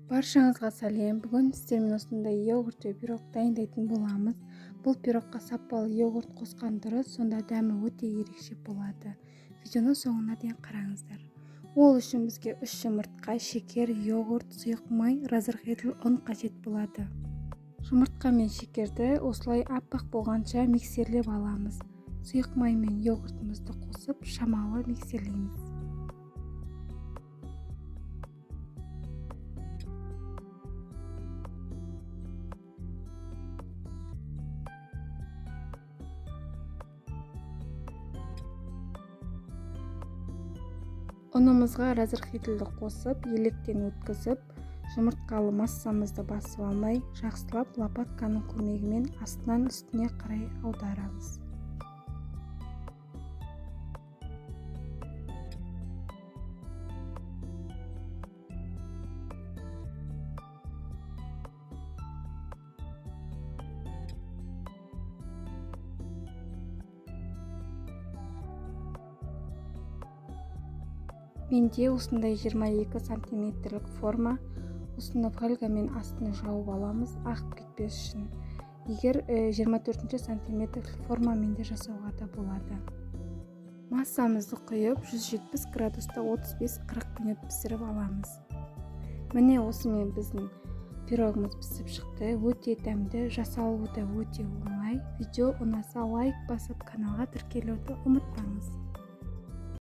Баршаңызға сәлем. Бүгін сіздермен осындай йогуртты пирог дайындайтын боламыз. Бұл пирогқа сапалы йогурт қосқан дұрыс, сонда дәмі өте ерекше болады. Видеоны соңына дейін қараңыздар. Ол үшін бізге 3 жұмыртқа, шекер, йогурт, сұйық май, разрыхлитель ұн қажет болады. Жұмыртқа мен шекерді осылай аппақ болғанша миксерлеп аламыз. Сұйық май мен йогуртымызды қосып шамалы миксерлейміз. Ұнымызға разрыхлительді қосып, електен өткізіп, жұмыртқалы массамызды басып алмай, жақсылап лопатканың көмегімен астынан үстіне қарай аударамыз. Менде осындай 22 сантиметрлік форма. Осыны фольгамен астын жауып аламыз, ағып кетпес үшін. Егер 24 сантиметрлік формамен де жасауға да болады. Массамызды құйып, 170 градуста 35-40 минут пісіріп аламыз. Міне осымен біздің пирогымыз пісіп шықты. Өте дәмді, жасалуы да өте оңай. Видео ұнаса лайк басып, каналға тіркелуді ұмытпаңыз.